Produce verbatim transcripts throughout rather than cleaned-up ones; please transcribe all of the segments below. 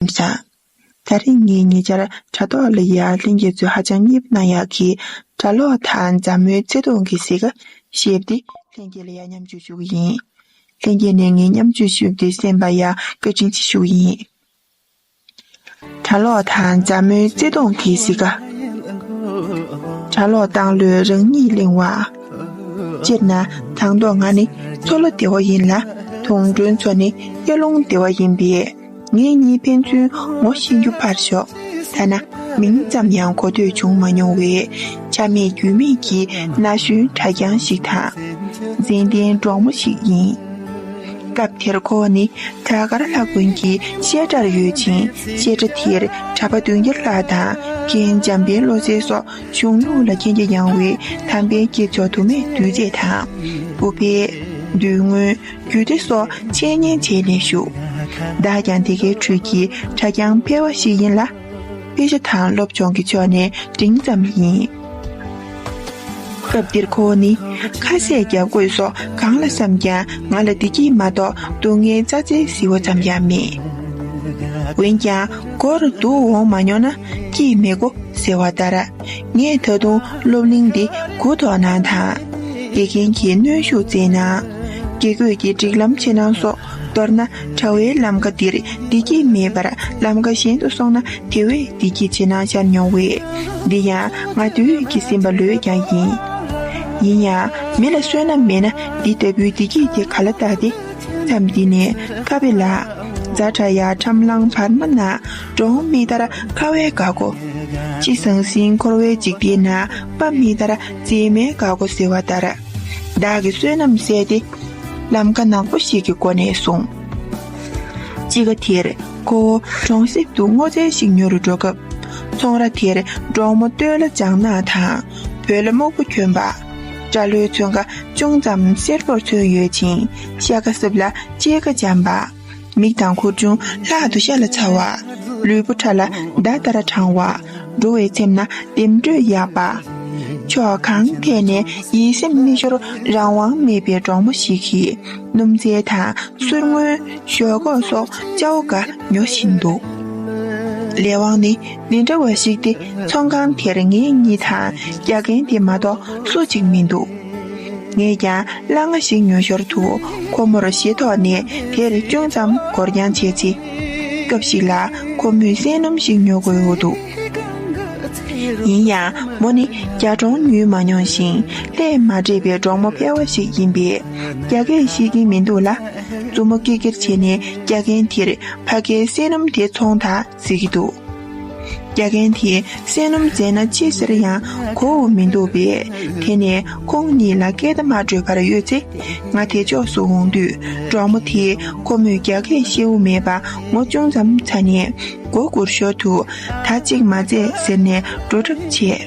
ཙམ་བྱུང་། ད་རེས་ངས་ཉེ་ཆར་དྲ་ཐོག་ལ་ཡ་ལྷན་རྒྱས་ཚོས་ཧ་ཅང་མཉེས་པོ་གནང་ཡག་གི་གྲྭ་ལོག་དང་མཛའ་མོའི་བརྩེ་དུང་གི་གཟི་ཁ་ཞེས་པ་དེ་ལྷན་རྒྱས་ལ་ཡ་མཉམ་སྤྱོད་ཞུ་གི་ཡིན། ལྷན་རྒྱས་ནས་ངའི་མཉམ་སྤྱོད་ཞུས་པ་དེ་གསན་པ་ཡ་བཀའ་དྲིན་ཆེ་ཞུ་གི་ཡིན། གྲྭ་ལོག་དང་མཛའ་མོའི་བརྩེ་དུང་གི་གཟི་ཁ། གྲྭ་ལོག་བཏང་ལོས་རང་ཉིད་གླེང་བ། སྤྱིར་ན་དང་ཐོག་ང་ནི་མཚོ་ལྷོ་སྡེ་བ་ཡིན་ལ། དུང་སྒྲོན་མཚོ་ནི་གཡས་ལུང་སྡེ་བ་ཡིན་པས། ངེད་གཉིས་ཕན་ཚུན་ངོ་ཤེས་རྒྱུ་ཕར་ཞོག་ཐ་ན་མིང་ཙམ་ཡང་གོ་ཐོས་བྱུང་མ་མྱོང་བའི་ཆ་མེད་རྒྱུས་མེད་ཀྱི་ན་གཞོན་གྲྭ་རྐྱང་ཞིག་དང་། མཛེས་ལྡན་གྲོགས་མོ་ཞིག་ཡིན། སྐབས་དེར་ཁོ་བོ་ནི་བྲག་དཀར་ལྷ་དགོན་གྱི་བཤད་གྲྭར་ཡོད་ཅིང་། བཤད་གྲྭ་དེར་གྲྭ་པ་བདུན་བརྒྱ་ལྷག་དང་རྒན་འཇམ་དཔལ་བློ་གསལ་སོགས་གཞུང་ལུགས་ལ་མཁྱེན་རྒྱ་ཡངས་པའི་དམ་པའི་སྐྱེས་མཆོག་དུ་མས་འདུལ་བྱེད་དང་། ཨུཏྤལ། མདུང་དངུལ། རྒྱུད་སྡེ་སོགས་འཆད་ཉན་བྱས་ནས་བཞུགས། བདག་ཀྱང་དེ་གའི་ཁྲོད་ཀྱི་གྲྭ་རྐྱང་ཕལ་བ་ཞིག་ཡིན་ལ། དཔེ་ཆ་དང་སློབ་སྦྱོང་གི་ཕྱོགས་ནས་འབྲིང་ཙམ་ཡིན། སྐབས་འདིར་ཁོ་བོ་ནི་ཁ་ཟས་རྒྱབ་གོས་སོགས་གང་ལ་བསམ་ཀྱང་ང་ལ་བདེ་སྐྱིད་མ་གཏོགས་སྡུག་བསྔལ་རྩྭ་རྩེའི་ཟིལ་བ་ཙམ་ཡང་མེད། འོན་ཀྱང་མགོར་སྡུག་འོང་མ་མྱོང་ན་སྐྱིད་མི་གོ་ཟེར་བ་ལྟར། ངས་ད་དུང་སློབ་གླིང་འདི་མགུ་འཐོག་གནང་དང་། དགེ་རྒན་གྱིས་གནོན་ཤུགས་བསྩལ་གནང་། དགེ་བསྐོས་ཀྱིས་སྒྲིག་ལམ་ཕྱེ་གནང་སོགས། མདོར་ན་གྲྭ་བའི་ལམ་ཁ་འདིར་བདེ་སྐྱིད་མེད་པར་ལམ་ཁ་གཞན་དུ་སོང་ན་དེ་བས་བདེ་སྐྱིད་ཆེ་སྣང་ཤར་མྱོང་བས། འདི་ཡང་ང་དུས་ཀྱིས་ཟིན་པ་ལོས་ཀྱང་ཡིན། ཡིན་ཡང་མི་ལ་བསོད་ནམས་མེད་ན་འདི་ལྟ་བུའི་བདེ་སྐྱིད་དེ་ག་ལ་བལྟ་སྟེ། མཚམས་འདི་ནས་ཀ་པི་ལ། ཛ་དྲག་ཡ་ཁྲམ་གླང་བར་མ་ན། འབྲོང་མི་ལྟར་ཁ་བའི་དགའ་མགོ། ཅི་ཟང་ཟིང་འཁོར་བའི་འཇིག་རྟེན་ན། པ་མི་ལྟར་མཛེས་མའི་དགའ་མགོ་ཟེར་བ་ལྟར། བདག་གི་བསོད་ནམས་བསལ་ཏེ། ལམ་ཁ་ནག་པོ་ཞིག་གི་སྒོ་ནས་སོང་། དཔྱིད་ཀ་དེར་ཁོ་བོ་གྲོང་གསེབ་ཏུ་སྔོ་ཚལ་ཞིག་ཉོ་རུ་འགྲོ་སྐབས། ཚོང་ར་དེར་འབྲོག་མོ་སྟོད་ལྭ་ལྗང་ནག་དང་བོད་ལྭ་སྨུག་པོ་གྱོན་པ། སྐྲ་ལོའི་ཚོན་ཁ་ཅུང་ཙམ་སེར་པོར་མཚོན་ཡོད་ཅིང་ཤ་ཁ་སྲིབ་ལ་ལྕེ་ཁ་འཇམ་པ། མིག་དང་ཁུར་ཆུང་ལྷག་ཏུ་ཤ་ལ་ཚ་བ། ལུས་པོ་ཕྲ་ལ་མདའ་ལྟར་དྲང་བ། འགྲོ་བའི་ཚེམས་ན་ལྡེམ་འགྲོས་ཡག་པ། ཕྱོགས་གང་ཐད་ནས་ཡིད་སེམས་མི་ཤོར་རང་དབང་མེད་པའི་འབྲོག་མོ་ཞིག་གིས་སྣུམ་ཚལ་དང་སུར་སྔོན། ཞོག་ཁོག་སོགས་ཅའོ་ཀ་ཉོ་བཞིན་འདུག་ལས་དབང་ནི་འདི་འདྲ་བ་ཞིག་སྟེ། ཚོང་ཁང་དེར་ངེད་གཉིས་དང་རྒྱ་རྒན་དེ་མ་གཏོགས་སུ་གཅིག་མི་འདུག་ངས་ཀྱང་སླ་ང་ཞིག་ཉོ་ཞོར་དུ་ཁོ་མོར་ཞེ་ཐོག་ནས་དེར་ཅུང་ཙམ་འགོར་འགྱངས་བྱས་ཚེ། སྐབས་ཤིག་ལ་ཁོ་མོས་སྲན་སྣུམ་ཞིག་ཉོ་དགོས་འོ་འདུག་ཡིན་ཡང་མོ་ནི་རྒྱ་གྲོང་ཉུལ་མ་མྱོང་ཞིང་ལས་མ་འདྲེས་པའི་འབྲོག་མོ་ཕལ་བ་ཞིག་ཡིན་པས་རྒྱ་སྐད་ཤེས་ཀྱིན་མི་འདུག་ལ། མཛུབ་མོ་ཀིར་ཀིར་བྱས་ནས་རྒྱ་རྒན་དེར་ཕ་གིའི་སྲན་སྣུམ་དེ་ཚོང་དང་ཟེར་གྱི་འདུག་རྒྱ་རྒན་དེས་སྲན་སྣུམ་བཙལ་ན་ཅི་ཟེར་ཡང་གོ་འོ་མི་འདུག་པས། དེ་ནས་ཁོང་གཉིས་ལ་སྐད་བརྡ་མ་འཕྲོད་པར་ཡོད་ཚེ། ང་དེ་ཕྱོགས་སུ་འོང་དུས་འབྲོག་མོ་དེས་ཁོ་མོས་རྒྱ་སྐད་ཤེས་འོ་མེད་པ་ངོ་ཅུང་ཙམ་ཚ་ནས། མགོ་སྒུར་ཞོར་དུ་ད་ཅིག་མ་བཙལ་ཟེར་ནས་འགྲོ་གྲབས་བྱས།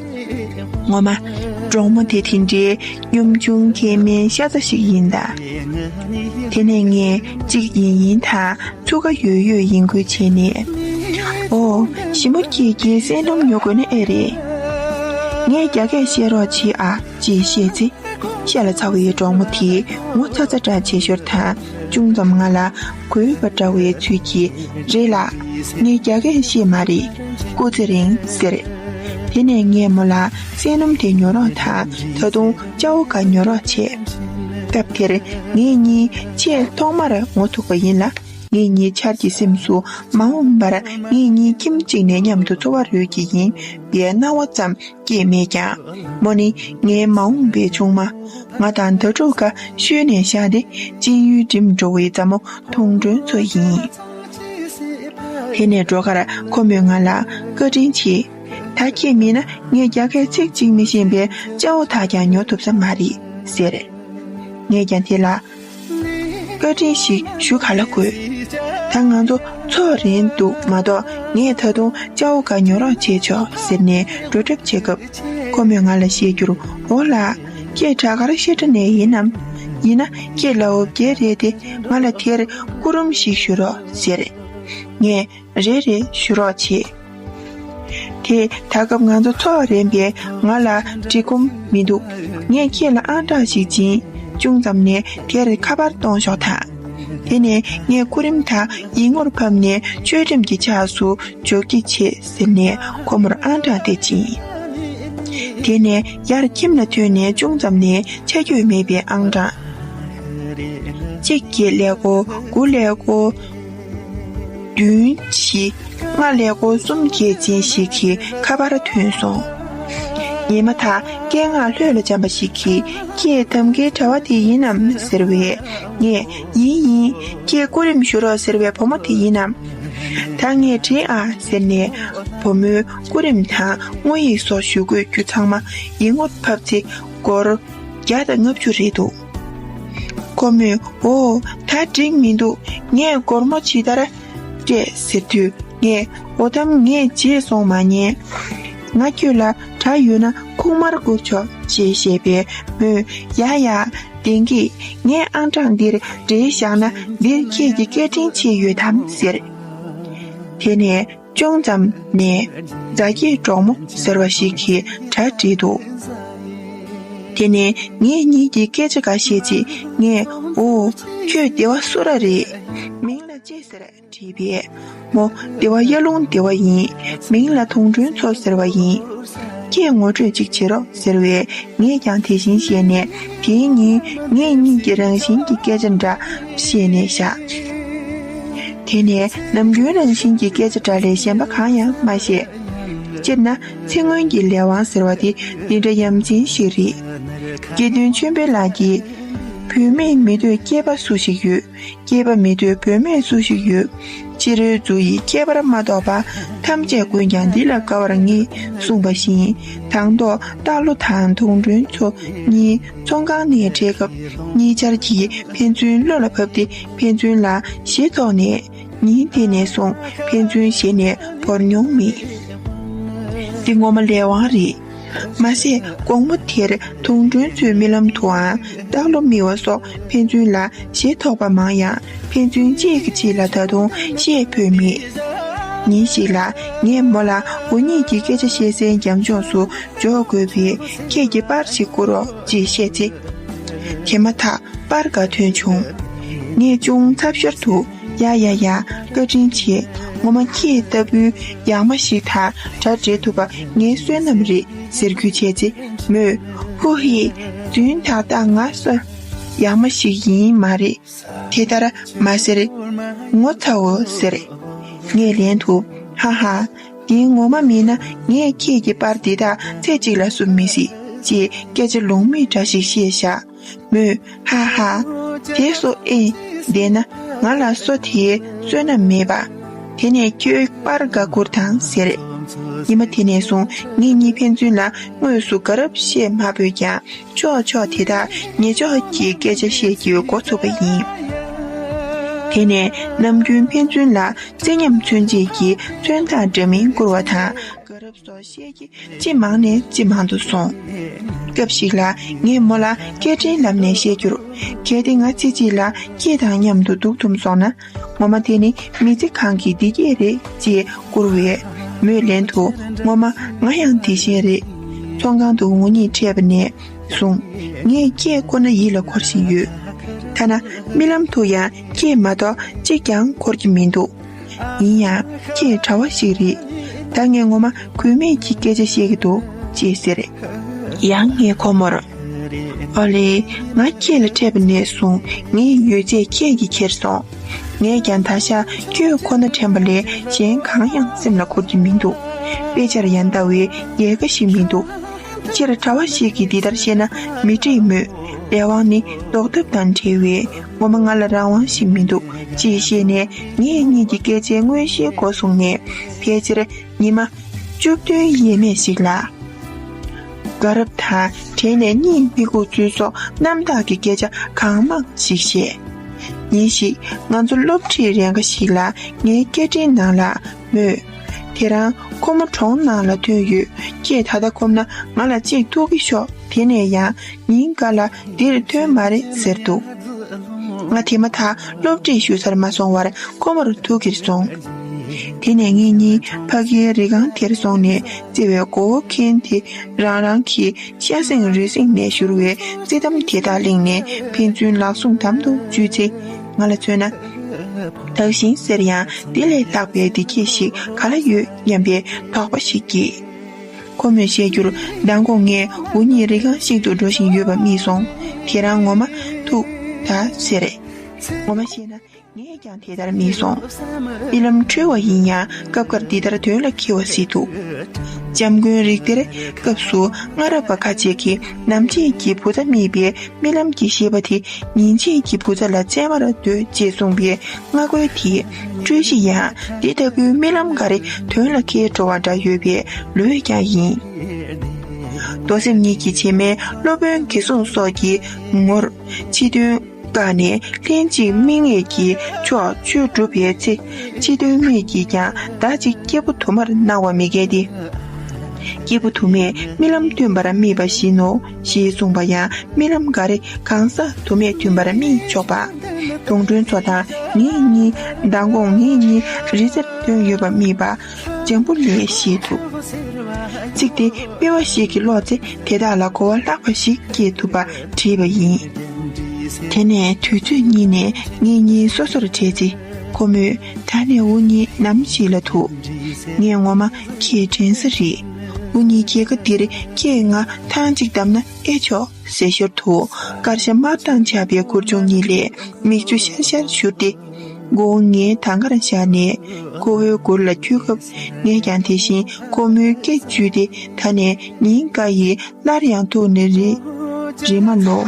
ངོ་མ། འབྲོག་མོ་དེ་དེ་འདྲའི་གཉོམ་ཆུང་མཁལ་མའི་ཤ་ཚ་ཞིག་ཡིན་ད། དེ་ནས་ངས་གཅིག་ཡིན་ཡིན་དང་ཚུགས་ཀ་ཡོད་ཡོད་ཡིན་ཁུལ་བྱས་ནས། ཨོ། ཞི་མོ་ཁྱེད་ཀྱིས་སྲན་སྣུམ་ཉོ་དགོས་ན་ཨེ་རེད། ངས་རྒྱ་སྐད་བཤད་རོགས་བྱེད་ཨ། ཅེས་བཤད་ཚེ། ཤ་ལ་ཚ་བའི་འབྲོག་མོ་དེས་ངོ་ཚ་ཚ་འདྲ་བྱེད་ཞོར་དང་ཅུང་ཙམ་ང་ལ་གུས་པ་འདྲ་བའི་ཚུལ་གྱིས། རེད་ལགས། ངས་རྒྱ་སྐད་ཤེས་མ་རེད། སྐུ་ཚེ་རིང་ཟེར། དེ་ནས་ངས་མོ་ལ་སྲན་སྣུམ་དེ་ཉོ་རོགས་དང་ད་དུང་ཅའོ་ཀ་ཉོ་རོགས་བྱས། སྐབས་དེར་ངེད་གཉིས་ཆེས་ཐོག་མར་ངོ་ཐུག་པ་ཡིན་ལ། ངེད་གཉིས་ཆར་གྱི་སེམས་སུ་མ་འོངས་པར་ངེད་གཉིས་ཁྱིམ་གཅིག་ནས་མཉམ་དུ་འཚོ་བ་རོལ་གྱི་ཡིན་པའི་སྣང་བ་ཙམ་སྐྱེས་མེད་ཀྱང་། མོ་ནི་ངའི་མ་འོངས་པའི་ཆུང་མ། ང་དང་ཟླ་དྲུག་ཀ་ཤུལ་ནས་བཞག་སྟེ་གཅིན་ཡུལ་འགྲིམ་འགྲོ་བའི་མཛའ་མོ་དུང་སྒྲོན་མཚོ་ཡིན། དེ་ནས་འགྲོ་ཁར་ཁོ་མོས་ང་ལ་བཀའ་དྲིན་ཆེ། ད་ཁྱེད་མིན་ན་ངས་རྒྱ་སྐད་ཚིག་གཅིག་མི་ཤེས་པའི་ཅའོ་ཐག་ཀྱང་ཉོ་ཐུབ་ས་མ་རེད་ཟེར། ངས་ཀྱང་དེ་ལ། བཀའ་དྲིན་ཞིག་ཞུ་ག་ལ་དགོས། ད་ང་ཚོ་མཚོ་རེད་འདུག་མ་གཏོགས་ངས་ད་དུང་ཅའོ་ཀ་ཉོ་རོགས་བྱས་ཆོག་ཟེར་ནས་འགྲོ་གྲབས་བྱེད་སྐབས། ཁོ་མོས་ང་ལ་བཤད་རྒྱུར། འོ་ལགས། ཁྱེད་བྲག་དཀར་བཤད་གྲྭ་ནས་ཡིན་ནམ། ཡིན་ན་ཁྱེད་ལའོ་བརྒྱད་རེད་དེ་ང་ལ་དེར་སྐུ་རུམ་ཞིག་ཞུ་རོགས་ཟེར། ངས། རེད་རེད་ཞུ་རོགས་བྱེད། དེ་ད་སྐབས་ང་ཚོ་མཚོ་རེད་པས་ང་ལ་འགྲིག་ཁོམ་མི་འདུག་ངས་ཁྱེད་ལ་ཨང་གྲངས་ཤིག་སྦྱིན། ཅུང་ཙམ་ནས་དེར་ཁ་པར་གཏོང་ཤོག་དང་། དེ་ནས་ངས་སྐུ་རིམ་དག་ཡིག་ངོར་ཕབ་ནས་ཆོས་ཁྲིམས་ཀྱི་ཕྱག་སུ་འཇོག་གི་བྱེད་ཟེར་ནས་ཁོ་མོར་ཨང་གྲངས་དེ་བྱིན། དེ་ནས་ཡར་ཁྱིམ་ལ་ཐོན་ནས་ཅུང་ཙམ་ནས་ཆ་འགྱོད་མེད་པའི་ཨང་གྲངས། གཅིག་བརྒྱད་ཀླད་ཀོར་དགུ་ཀླད་ཀོར་བདུན་བཞི་ལྔ་ཀླད་ཀོར་གསུམ་བརྒྱད་ཅན་ཞིག་གི་ཁ་པར་ཐོན་སོང་། ཉི་མ་དག་སྐད་ངག་ལྷོད་ལ་འཇམ་པ་ཞིག་གིས། ཁྱེད་དམ་མཁའི་གྲྭ་པ་དེ་ཡིན་ནམ་ཟེར་བས། ངས་ཡིན་ཡིན། ཁྱེད་སྐུ་རིམ་ཞུ་རོགས་ཟེར་བའི་བུ་མོ་དེ་ཡིན་ནམ། ད་ངས་དྲིས་ཨ་ཟེར་ནས་བུ་མོའི་སྐུ་རིམ་དང་བསྔོ་ཡིག་སོགས་ཞུ་དགོས་རྒྱུ་ཚང་མ་ཡིག་ངོར་ཕབ་ཚེ་སྒོར་བརྒྱ་དང་ལྔ་བཅུ་རེད་འདུག་ཁོ་མོས། འོ། ད་འགྲིག་མི་འདུག་ངས་སྒོར་མོ་ཇི་ལྟར་སྤྲད་ཟེར་དུས། ངས། འོ་དམ། ངས་བརྗེད་སོང་མ་ཉན། ང་ཁྱོད་ལ་དྲ་ཡོད་ན་ཁུག་དམར་བསྐུར་ཆོག་ཅེས་བཤད་པས་མོས། ཡ་ཡ། བདེན་གི། ངས་ཨང་གྲངས་འདིར་འབྲེལ་བཞག་ན་འདིར་ཁྱེད་ཀྱི་སྐད་འཕྲིན་ཆད་ཡོད་དམ་ཟེར། དེ་ནས་ཅུང་ཙམ་ནས་རྫ་སྐྱེས་གྲོགས་མོ་ཟེར་བ་ཞིག་གིས་དྲ་བྲིས་འདུག་དེ་ནས་ངེད་གཉིས་ཀྱིས་སྐད་ཆ་འགའ་བཤད་རྗེས་ངས། འོ། ཁྱོད་སྡེ་བ་སུ་ར་རེད། མིང་ལ་ཅི་ཟེར། དྲིས་པས། མོ། སྡེ་བ་གཡའ་ལུང་སྡེ་བ་ཡིན། མིང་ལ་དུང་སྒྲོན་མཚོ་ཟེར་བ་ཡིན། ཁྱེད་ངོ་སྤྲོད་ཅིག་བྱེད་རོགས་ཟེར་བས། ངས་ཀྱང་དེ་བཞིན་བཤད་ནས། དེའི་ཉིན་ངེད་གཉིས་ཀྱིས་རང་བཞིན་གྱི་སྐད་ཆ་འདྲ་བཤད་ནས་བཞག་དེ་ནས་ནམ་རྒྱུན་རང་བཞིན་གྱི་སྐད་ཆ་འདྲ་ལས་གཞན་པ་གང་ཡང་མ་བཤད། སྤྱིར་ན་ཚེ་སྔོན་གྱི་ལས་དབང་ཟེར་བ་དེ་འདི་འདྲ་ཡ་མཚན་ཞིག་རེད། སྐྱེ་བདུན་ཆོས་འཕེལ་ལགས་ཀྱིས། བུད་མེད་མི་འདོད་སྐྱེས་པ་སུ་ཞིག་ཡོད། སྐྱེས་པ་མི་འདོད་བུད་མེད་སུ་ཞིག་ཡོད། ཕྱི་རོལ་རྫུ་ཡི་ཁྱད་པར་མ་གཏོགས་པ། ཐམས་ཅད་ཀུན་ཀྱང་འདི་ལ་དགའ་བར་ངེས། གསུངས་པ་བཞིན། དང་ཐོག་སྟག་ལོ་དང་དུང་སྒྲོན་མཚོ་གཉིས་ཚོང་ཁང་ནས་འཕྲད་སྐབས། གཉིས་ཆར་གྱིས་ཕན་ཚུན་བློ་ལ་བབས་ཏེ། ཕན་ཚུན་ལ་ཞེ་ཐོགས་ནས། ཉིན་དེ་ནས་བཟུང་ཕན་ཚུན་ཞེ་ནས་བོར་མྱོང་མེད། འདི་ངོ་མ་ལས་དབང་རེད། མ་ཟད་དགོང་མོ་དེར་དུང་སྒྲོན་མཚོའི་རྨི་ལམ་དུའང་སྟག་ལོ་རྨི་བ་སོགས་ཕན་ཚུན་ལ་ཞེ་ཐོགས་པ་མང་ཡང་། ཕན་ཚུན་གཅིག་གིས་གཅིག་ལ་ད་དུང་བཤད་ཕོད་མེད། ཉིན་ཞིག་ལ་ངས་མོ་ལ་འུ་གཉིས་ཀྱི་སྐད་ཆ་བཤད་སའི་རྒྱབ་ལྗོངས་སུ་འཇོག་དགོས་པས། ཁྱེད་ཀྱིས་པར་ཞིག་བསྐུར་རོགས་ཅེས་བཤད་ཚེ། དེ་མ་ཐག་པར་འགའ་ཐོན་བྱུང་། ངས་ཅུང་ཚབ་ཤར་དུ། ཡ་ཡ་ཡ། བཀའ་དྲིན་ཆེ། ངོ་མ་ཁྱེད་ལྟ་བུའི་ཡག་མ་ཞིག་དང་དྲ་འབྲེལ་ཐུབ་པ་ངའི་བསོད་ནམས་རེད་ཟེར་རྒྱུ་བྱས་ཚེ་མོས། ཧུ་ཧི། རྫུན་ཏག་ཏག་ང་སོ་ཡག་མ་ཞིག་ཡིན་མ་རེད། དེ་ལྟར་མ་ཟེར། ངོ་ཚ་འོ་ཟེར། ངས་ལན་དུ། ཧ་ཧ། འདི་ངོ་མ་མིན་ན་ངས་ཁྱེད་ཀྱི་པར་འདི་དག་ཚེ་གཅིག་ལ་བསུབ་མི་སྲིད་ཅེས་སྐད་ཆ་ལུང་མེད་འདྲ་ཞིག་བཤད་བཞག་མོས། ཧ་ཧ། དེ་སོ་ཨེ། བདེན་ན་ང་ལ་སོ་དེའི་བསོད་ནམས་མེད་པ། དེ་ནས་ཁྱོད་པར་འགའ་བསྐུར་དང་ཟེར། ཉི་མ་དེ་ནས་བཟུང་ངེད་གཉིས་ཕན་ཚུན་ལ་དངོས་སུ་དགའ་རབ་བཤད་མ་ཕོད་ཀྱང་། ཕྱོགས་ཕྱོགས་དེ་དག་ཉེ་ཕྱོགས་ཀྱི་སྐད་ཆ་བཤད་རྒྱུའི་འགོ་ཚུགས་པ་ཡིན། དེ་ནས་ནམ་རྒྱུན་ཕན་ཚུན་ལ་བརྩེ་ཉམས་མཚོན་བྱེད་ཀྱི་མཚོན་རྟགས་འདྲ་མིན་བསྐུར་བ་དང་། དགའ་རབ་སོགས་བཤད་ཀྱི་ཅི་མང་ནས་ཅི་མང་དུ་སོང་། སྐབས་ཤིག་ལ་ངས་མོ་ལ་སྐད་འཕྲིན་ལམ་ནས་བཤད་རྒྱུར། གལ་ཏེ་ང་ཚེ་གཅིག་ལ་ཁྱེད་དང་མཉམ་དུ་འདུག་ཐུབ་སོང་ན། ངོ་མ་དེ་ནི་མི་ཚེ་གང་གི་བདེ་སྐྱིད་རེད་ཅེས་བསྐུར་བས། མོས་ལན་དུ། ངོ་མ་ང་ཡང་དེ་བཞིན་རེད། ཚོང་ཁང་དུ་འུ་གཉིས་འཕྲད་པ་ནས་བཟུང་། ངས་ཁྱེད་ཁོ་ན་ཡིད་ལ་འཁོར་བཞིན་ཡོད། ཐ་ན་རྨི་ལམ་དུ་ཡང་ཁྱེད་མ་གཏོགས་གཅིག་ཀྱང་འཁོར་གྱི་མི་འདུག་ཡིན་ཡང་ཁྱེད་གྲྭ་བ་ཞིག་རེད། ད་ངས་ངོ་མ་གུས་མེད་ཀྱི་སྐད་ཆ་བཤད་ཀྱི་འདུག་ཅེས་ཟེར། ཡང་ངས་ཁོ་མོར། ཨོ་ལེ། ང་ཁྱེད་ལ་འཕྲད་པ་ནས་བཟུང་ངའི་ཡོད་ཚད་ཁྱེད་ཀྱིས་ཁྱེར་སོང་། ངས་ཀྱང་ད་ཆ་ཁྱོད་ཁོ་ན་དྲན་པ་ལས་གཞན་གང་ཡང་སེམས་ལ་འཁོར་གྱི་མི་འདུག་དཔེ་ཆར་ཡང་ལྟ་བའི་ཡལ་ག་ཞིག་མི་འདུག་སྤྱིར་གྲྭ་བ་ཞིག་གིས་འདི་ལྟར་བཤད་ན་མི་འགྲིག་མོད། ལས་དབང་ནི་ལྡོག་ཐབས་དང་བྲལ་བས་ངོ་མ་ང་ལ་རང་དབང་ཞིག་མི་འདུག་ཅེས་བཤད་ནས་ངེད་གཉིས་ཀྱི་སྐད་ཆའི་མངོན་ཤེས་འགོ་བཟུང་ནས་ཕལ་ཆེར་ཉི་མ་བཅུ་བདུན་ཡས་མས་ཤིག་ལ། དགའ་རབ་དང་བྲལ་ནས་གཉིད་མི་ཁུག་ཚུལ་སོགས་རྣམ་དག་གི་སྐད་ཆ་གང་མང་ཞིག་བཤད། ཉིན་ཞིག་ང་ཚོ་སློབ་ཁྲིད་རན་ཁ་ཞིག་ལ་ངའི་སྐད་འཕྲིན་ནང་ལ་མོས། དེ་རང་ཁོ་མོ་གྲོང་ནང་ལ་ཐོན་ཡོད། ཁྱེད་ད་ལྟ་ཁོམ་ན་ང་ལ་གཅིག་ཐུག་གི་ཤོག་དེ་ནས་ཡང་ཉིན་འགའ་ལ་འདིར་ཐོན་མ་རེད་ཟེར་འདུག་ང་དེ་མ་ཐག་སློབ་ཁྲིད་ཞུ་སར་མ་སོང་བར་ཁོ་མོར་ཐུག་གིར་སོང་། དེ་ནས་ངེད་གཉིས་ཕ་གིའི་རི་སྒང་དེར་སོང་ནས་བརྩེ་བའི་མགོ་བོ་ཁེངས་ཏེ་རང་རང་གི་ཤ་གསེང་རུས་གསེང་ནས་བཞུར་བའི་བརྩེ་གཏམ་དེ་དག་གླེང་ནས་ཕན་ཚུན་ལག་ཟུང་དམ་དུ་འཇུས་ཚེ། ང་ལ་མཚོན་ན། དག་ཞིང་ཟེར་ཡང་འདི་ལས་ལྷག་པའི་བདེ་སྐྱིད་ཞིག་ག་ལ་ཡོད་སྙམ་པའི་དོགས་པ་ཞིག་སྐྱེས། ཁོ་མོས་བཤད་རྒྱུར། མདང་དགོང་ངས་འུ་གཉིས་རི་སྒང་ཤིན་ཏུ་འགྲོ་བཞིན་ཡོད་པ་རྨིས་སོང་། དེ་རང་ངོ་མ་ཐུག་ད་ཟེར། ངོ་མ་བཤད་ན། ངས་ཀྱང་དེ་ལྟར་རྨིས་སོང་། རྨི་ལམ་འཁྲུལ་བ་ཡིན་ཡང་སྐབས་འགར་འདི་ལྟར་དོན་ལ་འཁེལ་བ་སྲིད་དོ། འཇམ་མགོན་རིག་གཏེར་སྐབས་སུ་སྔ་རབས་པ་ཁ་ཅིག་གིས་ནམ་ཕྱེད་ཀྱི་བུ་ཚ་རྨིས་པའི་རྨི་ལམ་གྱི་བཤད་པ་དེ་ཉིན་ཕྱེད་ཀྱི་བུ་ཚ་ལ་བཙས་མར་འདོད་ཅེས་གསུངས་པའི་སྔ་རྒོལ་དེའི་འཁྲུལ་གཞི་ཡང་འདི་ལྟ་བུའི་རྨི་ལམ་འགའ་རེ་དོན་ལ་འཁེལ་འགྲོ་བ་འདྲ་ཡོད་པའི་ལོས་ཀྱང་ཡིན། རྡོ་སེམས་གཉིས་ཀྱི་བྱེ་མའི་སློབ་དཔོན་དགེ་སྲུང་སོགས་ཀྱི་ངོར་ཕྱི་དོན་བཀག་ནས་ལྷན་ཅིག་དམིགས་ངེས་ཀྱི་ཕྱོགས་ཆོས་སྒྲུབ་པའི་ཚེ། ཕྱི་དོན་མིག་གིས་ཀྱང་བདག་ཅིག་སྐྱེས་བུ་དུ་མར་སྣང་བ་མི་འགལ་ཏེ། སྐྱེས་བུ་དུ་མས་རྨི་ལམ་སྟོན་པར་རྨིས་པ་བཞིན་ནོ་ཞེས་གསུངས་པ་ཡང་རྨི་ལམ་འགའ་རེ་གང་ཟག་དུ་མས་སྟོན་པར་རྨིས་ཆོག་པ། དུང་སྒྲོན་མཚོ་དང་ངེད་གཉིས་མདང་དགོང་ངེད་གཉིས་རི་རྩེར་ཐོན་ཡོད་པ་རྨིས་པ། འཇམ་པོ་ལས་ཤེས་ཐུབ། ཚིག་དེ་སྨྲེ་བ་ཞིག་གིས་ཀློག་ཚེ་དེ་དག་ལ་གོ་བ་ལྷག་པ་ཞིག་སྐྱེས་ཐུབ་པ་བྲིས་པ་ཡིན། དེ་ནས་དུས་ཚོད་གཉིས་ནས་ངེད་གཉིས་སོ་སོར་བྲལ་ཚེ། ཁོ་མོས་ད་ནས་འུ་གཉིས་ནམ་ཞིག་ལ་ཐུག་ངས་ངོ་མ་ཁྱེད་དྲན་ས་རེད། འུ་གཉིས་སྐྱེས་སྐར་འདིར་ཁྱེད་ང་ཐང་གཅིག་བསྡམས་ན་ཨེ་ཆོག་ཟེར་ཞོར་དུ་དཀར་ཤ་དམར་མདངས་ཆགས་པའི་གུར་ཆུང་གཉིས་ལས་མིག་ཆུ་ཤར་ཤར་བཞུར་ཏེ། མགོ་བོ་ངའི་ཐང་ཀར་བཞག་ནས་ཁོ་བོའི་གུར་ལ་འཁྱུད་སྐབས། ངས་ཀྱང་དེ་བཞིན་ཁོ་མོའི་སྐེ་འཇུས་ཏེ། ད་ནས་ཉིན་འགའ་ཡི་སླར་ཡང་ཐུག་ནས་རེ་རེ་མ་ལོ།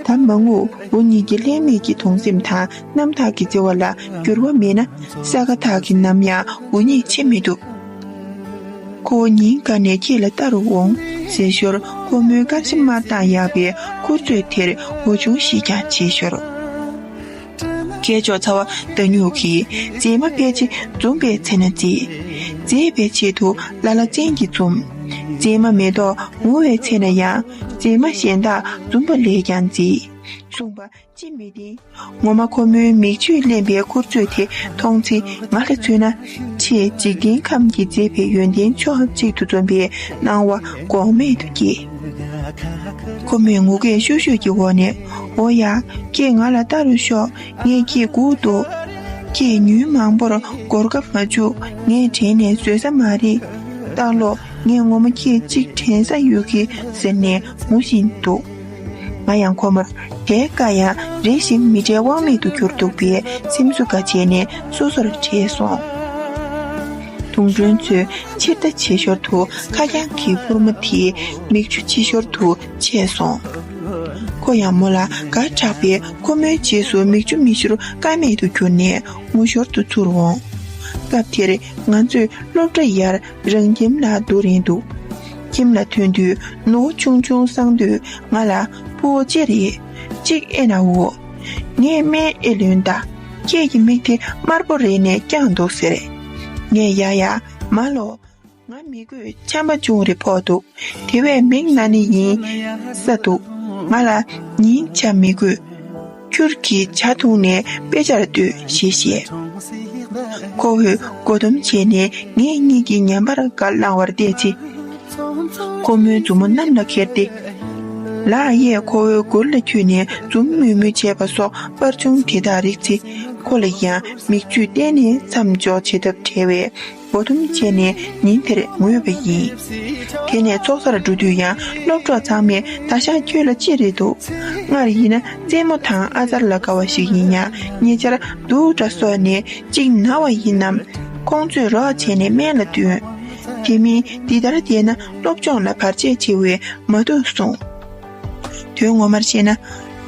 ད་མ་ངུ། འུ་གཉིས་ཀྱི་ལྷད་མེད་ཀྱི་གདུང་སེམས་དང་རྣམ་ཐར་གྱི་བརྩེ་བ་ལ་འགྱུར་བ་མེད་ན། ས་ག་ཐག་གིས་ནམ་ཡང་འུ་གཉིས་ཕྱེ་མི་ཐུབ། ཁོ་བོ་ཉིན་འགའ་ནས་ཁྱེད་ལ་ལྟ་རུ་འོང་ཟེར་ཞོར་ཁོ་མོའི་དཀར་ཕྱེ་དམར་མདངས་ཡག་པའི་མགུར་མཛོད་དེར་འོ་ཆུང་ཞིག་ཀྱང་བྱེད་ཞོར། སྐད་ཅོར་ཚ་བ་ད་སྨྱུག་གིས་མཛེས་མ་ཕལ་ཆེར་འཛུམ་པའི་ཚེ་ན་མཛེས། མཛེས་པའི་ཆེད་དུ་ལ་ལ་བཙན་གྱིས་འཛུམ། མཛེས་མ་མེ་ཏོག་ངུ་བའི་ཚེ་ན་ཡང་། མཛེས་མ་གཞན་དག་འཛུམ་པ་ལས་ཀྱང་མཛེས། གསུངས་པ་ཅི་མི་བདེན། ངོ་མ་ཁོ་མོའི་མིག་ཆུས་བརླན་པའི་མགུར་མཛོད་དེ་མཐོང་ཚེ་ང་ལ་མཚོན་ན། ཆེས་འཇིག་རྟེན་ཁམས་ཀྱི་མཛེས་པའི་ཡོན་ཏན་ཕྱོགས་གཅིག་ཏུ་འཛོམས་པའི་སྣང་བ་འགོག་མེད་དུ་སྐྱེས། ཁོ་མོས་ངུ་སྐད་ཤུགས་ཤུགས་ཀྱི་འོག་ནས། འོ་ཡ། ཁྱེད་ང་ལ་ལྟ་རུ་ཤོག་ངས་ཁྱེད་སྒུག་འདུག་ཁྱེད་ཉིན་མང་པོར་སྒོར་ཁ་མ་བཅུག་ངས་དྲན་ནས་བཟོད་ས་མ་རེད། ལྟ་ལོ། ངས་ངོ་མ་ཁྱེད་གཅིག་དྲན་ས་ཡོད་ཀི་ཟེར་ནས་ངུ་བཞིན་འདུག་ང་ཡང་ཁོ་མོར་དེ་ཀ་ཡང་རེ་ཞིག་མི་འབྲལ་དབང་མེད་དུ་གྱུར་འདུག་པས་སེམས་གསོ་དགའ་བྱས་ནས་སོ་སོར་བྲལ་སོང་། དུང་སྒྲོན་མཚོས་ཕྱིར་ལྟ་བྱེད་ཞོར་དུ་ཁ་རྐྱང་གི་ཕུར་མ་དེའི་མིག་ཆུ་ཕྱི་ཞོར་དུ་ཆད་སོང་། ཁོ་ཡང་མོ་ལ་དགའ་དྲགས་པས་ཁོ་མོའི་རྗེས་སུ་མིག་ཆུ་མི་ཤོར་ཀ་མེད་དུ་གྱུར་ནས་ངུ་ཞོར་དུ་ཚུར་འོང་། སྐབས་དེར་ང་ཚོས་སློབ་གྲྭ་ཡར་རང་ཁྱིམ་ལ་བསྡུ་རན་འདུག་ཁྱིམ་ལ་ཐོན་དུས་ནོར་ཆུང་ཆུང་སང་དུས་ང་ལ་སྤུ་བོ་ཅི་རེད། གཅིག་ཨེ་ན་འོ། ངས་སྨན་ཨེ་ལོན་ད། ཁྱེད་ཀྱི་མིག་དེ་དམར་པོ་རེད་ནས་རྐྱང་འདུག་ཟེར། ངས་ཡ་ཡ་མ་ལོ། ང་མི་དགོས་ཆམ་པ་ཅུང་རེ་ཕོག་འདུག་དེ་བས་མིག་ན་ནི་ཡིན་ས་འདུག་ང་ལ་ཉིན་ཆ་མི་དགོས། ཁྱུར་གྱིས་ཇ་འཐུང་ནས་དཔེ་ཆར་ལྟོས་ཞེས་བཤད། ཁོ་བོས་མགོ་འཐོམ་བྱས་ནས་ངེད་གཉིས་ཀྱི་ཉམས་པར་བཀའ་བླང་བར་བལྟས་ཚེ། ཁོ་མོའི་མཛུབ་མོ་གནམ་ལ་ཁྱེར་ཏེ། ལག་གཡས་ཁོ་བོའི་མགུར་ལ་འཁྱུད་ནས་འཛུམ་དམུལ་དམུལ་བྱས་པ་སོགས་པར་བྱུང་དེ་དག་རིག་ཚེ། ཁོ་ལ་ཡང་མིག་ཆུས་གཏན་ནས་མཚམས་འཇོག་བྱེད་ཐབས་བྲལ་བས། མགོ་འཐོམ་བྱས་ནས་ཉིན་དེར་ངུས་པ་ཡིན། དེ་ནས་ཚོགས་སར་འགྲོ་དུས་ཡང་སློབ་གྲོགས་ཚང་མས་ད་ཞག་ཁྱོད་ལ་ཅི་རེད་འདུག་སྔར་ཡིན་ན་རྩེད་མོ་དང་ཨ་ཙར་ལ་དགའ་བ་ཞིག་ཡིན་ཡང་ཉེ་ཆར་སྡུག་དྲགས་སོང་ནས་གཅིག་ན་བ་ཡིན་ནམ། ཁོང་ཚོས་རོགས་བྱས་ནས་སྨན་ལ་བསྟུན། དེ་མིན་འདི་ལྟར་བསྡད་ན་སློབ་སྦྱོང་ལ་བར་ཆད་ཆེ་བས་མ་འདུག་གསུངས། དོན་ངོ་མར་བཤད་ན།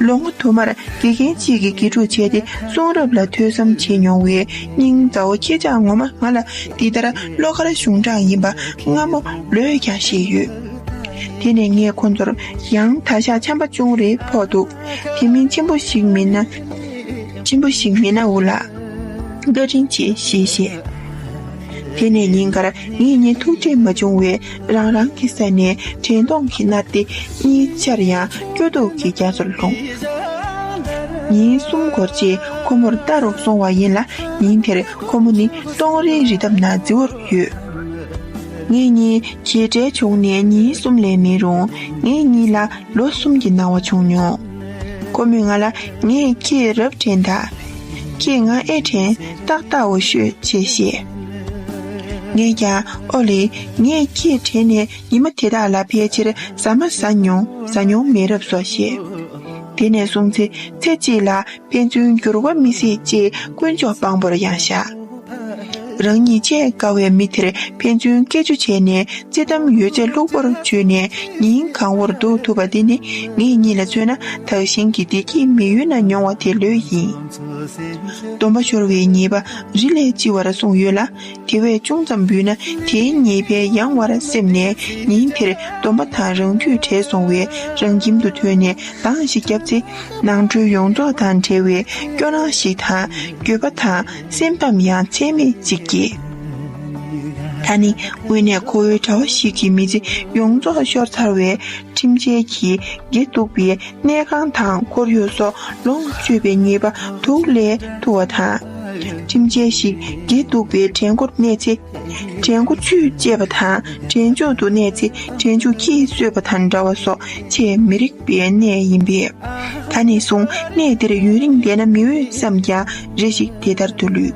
ལོ་ངོ་དུ་མར་དགེ་རྒན་གཅིག་གིས་དགེ་ཕྲུག་བྱས་ཏེ་གསུང་རབ་ལ་ཐོས་བསམ་བྱེད་མྱོང་བའི་སྙིང་མཛའ་བོ་ཁྱེད་ཅག་ངོ་མ་ང་ལ་འདི་ལྟར་བློ་དཀར་གཞུང་དྲང་ཡིན་པ་སྔ་མོ་ལོས་ཀྱང་ཤེས་ཡོད། དེ་ནས་ངས་ཁོ་ཚོར་ཡང་ད་ཞག་ཆམ་པ་ཅུང་རེ་ཕོག་འདུག་དེ་མིན་ཆེན་པོ་ཞིག་མིན་ན། ཆེན་པོ་ཞིག་མིན་ན་འུ་ལ་བཀའ་དྲིན་ཆེ་ཞེས་བཤད། དེ་ནས་ཉིན་དཀར་ངེད་གཉིས་ཐུག་འཕྲད་མ་བྱུང་བས་རང་རང་གི་ས་ནས་དྲན་གདུང་གིས་མནར་ཏེ་གཉིས་ཆར་ཡང་སྐྱོ་སྡུག་གི་རྒྱ་མཚོར་ལྷུང་། ཉིན་གསུམ་འགོར་རྗེས་ཁོ་མོར་ལྟ་རུ་སོང་བ་ཡིན་ལ། ཉིན་དེར་ཁོ་མོ་ནི་སྟོང་རའི་རི་འདབས་ན་བརྫི་བོར་ཡོད། ངེད་གཉིས་གྱེས་བྲལ་བྱུང་ནས་ཉིན་གསུམ་ལས་མི་རུང་། ངེད་གཉིས་ལ་ལོ་གསུམ་གྱི་སྣང་བ་བྱུང་མྱོང་། ཁོ་མོས་ང་ལ། ངས་ཁྱེད་རབ་དྲན་ད། ཁྱེད་ང་ཨེ་དྲན། ཏག་ཏག་འོ་ཤོད་ཅེས་བཤད། ངས་ཀྱང་ཨོ་ལེ། ངས་ཁྱེད་དྲན་ནས་ཉི་མ་དེ་དག་ལ་ཕལ་ཆེར་ཟ་མ་ཟ་མྱོང་ཟ་མྱོང་མེད་རབས་སོ་ཞེས། དེ་ནས་བཟུང་ཚེ་ཚེ་གཅིག་ལ་ཕན་ཚུན་འགྱུར་བ་མི་སྲིད་ཅེས་དཀོན་མཆོག་དཔང་པོར་ཡང་བཞག་རང་ཉིད་ཆེས་དགའ་བའི་མི་དེར་ཕན་ཚུན་སྐད་ཆ་བྱས་ནས་བརྩེ་གཏམ་ཡོད་ཚད་ལྷུག་པོར་བརྗོད་ནས་ཉིན་གང་བོར་འདུག་ཐུབ་པ་འདི་ནི་ངེད་གཉིས་ལ་མཚོན་ན་དག་ཞིང་གི་བདེ་སྐྱིད་མི་ཡུལ་ན་མྱོང་བ་དེ་ལོས་ཡིན། སྡོམ་པ་ཤོར་བའི་ཉེས་པ་རི་ལས་ལྕི་བར་གསུངས་ཡོད་ལ། དེ་བས་ཅུང་ཙམ་འབུལ་ན་དེའི་ཉེས་པས་ཡང་བར་སེམས་ནས་ཉིན་དེར་སྡོམ་པ་དང་རང་རྒྱུད་བྲལ་སོང་བས་རང་ཁྱིམ་དུ་ཐོན་ནས་འདང་ཞིག་བརྒྱབ་ཚེ། ནང་ཁྲོལ་ཡོངས་རྫོགས་དང་བྲལ་བའི་སྐྱོ་སྣང་ཞིག་དང་འགྱོད་པ་དང་སེམས་ཕམ་ཡང་ཚད་མེད་ཅིག་སྐྱེས། ད་ནི་དངོས་གནས་ཁོ་བོའི་གྲྭ་བ་ཞིག་གི་མི་ཚེ་ཡོངས་རྫོགས་ཤོར་ཚར་བའི་ཁྲིམས་འཆལ་གྱིས་དགེ་སྡུག་པའི་གནས་ཁང་དང་ཁོར་ཡུག་སོགས་ལོངས་སྤྱོད་པའི་ཉེས་པ་དུག་ལས་ཐུ་བ་དང་། ཁྲིམས་འཆལ་ཞིག་དགེ་སྡུག་པའི་བྲན་མགོར་གནས་ཚེ། བྲན་མགོ་ཚུད་ཅེས་པ་དང་བྲན་མཆོག་ཏུ་གནས་ཚེ་བྲན་མཆོག་ཁྱིས་གསོད་པ་དང་འདྲ་བ་སོགས་ཆེས་མི་རིགས་པའི་གནས་ཡིན་པས། ད་ནས་བཟུང་གནས་འདིར་ཡུན་རིང་བསྡད་ན་མི་འོས་བསམ་ཀྱང་རེ་ཞིག་དེ་ལྟར་དུ་ལུས།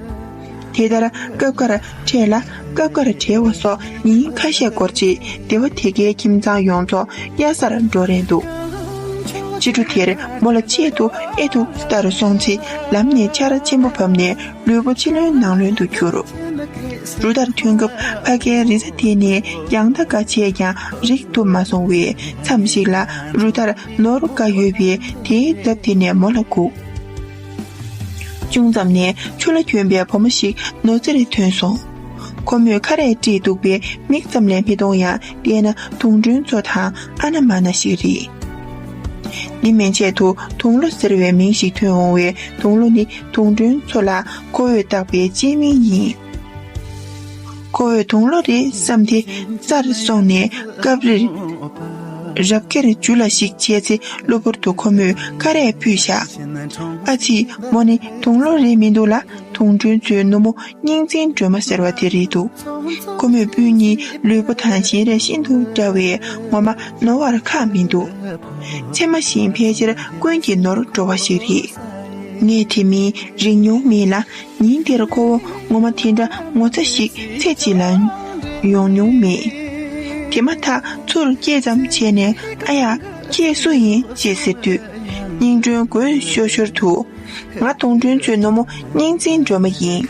དེ་ལྟར་སྐབས་འགར་འཕྲད་ལ་སྐབས་འགར་བྲལ་བ་སོགས་ཉིན་ཁ་ཤས་འགོར་རྗེས་སྡེ་བ་དེ་གའི་ཁྱིམ་ཚང་ཡོངས་རྫོགས་གཡའ་སར་འགྲོ་རན་འདུག་ཕྱི་དྲོ་དེར་མོ་ལ་ཆེད་དུ་ཨེ་ཐུག་ལྟ་རུ་སོང་ཚེ་ལམ་ནས་ཆར་ཆེན་པོ་བབས་ནས་ལུས་པོ་ཕྱི་ལོན་ནང་ལོན་དུ་གྱུར། རུ་ཐར་ཐོན་སྐབས་ཕ་གའི་རི་རྩེ་དེ་ནས་ཡང་ད་ག་བྱས་ཀྱང་རིག་ཐུབ་མ་སོང་བས་མཚམས་ཤིག་ལ་རུ་ཐར་ནོར་འགའ་ཡོད་པས་དེའི་འདབས་དེ་ནས་མོ་ལ་སྒུག་ཅུང་ཙམ་ནས་ཆུ་ལ་གྱོན་པའི་བུ་མོ་ཞིག་ནོར་རྩེར་ཐོན་སོང་། ཁོ་མོས་ཁ་རས་དཀྲིས་འདུག་པས་མིག་ཙམ་ལས་མི་མཐོང་ཡང་བལྟས་ན་དུང་སྒྲོན་མཚོ་དང་ཨ་ན་མ་ན་ཞིག་རེད། འདི་མན་ཆད་དུ་དུང་ལོ་ཟེར་བའི་མིང་ཞིག་ཐོན་འོང་བས་དུང་ལོ་ནི་དུང་སྒྲོན་མཚོ་ལ་ཁོ་བོས་བཏགས་པའི་སྤྱན་མིང་ཡིན། ཁོ་བོས་དུང་ལོ་རེད་བསམ་སྟེ་རྩར་སོང་ནས་སྐབས་རེར་རབ་ཁེར་ཇུ་ལ་ཞིག་བྱས་ཚེ་གློ་བུར་དུ་ཁོ་མོས་ཁ་རས་ཕུད་བཞག་ཨ་ཙི། མོ་ནི་དུང་ལོ་རེད་མི་འདུག་ལ། དུང་སྒྲོན་མཚོའི་ནུ་མོ་སྙིང་འཛིན་སྒྲོལ་མ་ཟེར་བ་དེ་རེད་འདུག་ཁོ་མོས་སྤུན་གཉིས་ལུས་པོ་དང་བཞིན་རས་ཤིན་ཏུ་འདྲ་བས་ངོ་མ་ནོར་བར་ཁག་མི་འདུག་ཚེར་མ་བཞིན་ཕལ་ཆེར་ཀུན་གྱི་ནོར་འགྲོ་བ་ཞིག་རེད། ངས་དེ་མིན་རིག་མྱོང་མེད་ལ། ཉིན་དེར་ཁོ་བོ་ངོ་མ་དེ་འདྲ་ངོ་ཚ་ཞིག་ཚེ་གཅིག་ལ་ཡོང་མྱོང་མེད། དེ་མ་ཐག་ཚུར་སྐྱེས་ཙམ་བྱས་ནས་ཨ་ཡ། ཁྱེད་སུ་ཡིན་ཅེས་ཟེར་དུས། སྙིང་སྒྲོན་དགོད་ཤོར་ཤོར་དུ། ང་དུང་སྒྲོན་མཚོའི་ནུ་མོ་སྙིང་འཛིན་སྒྲོལ་མ་ཡིན།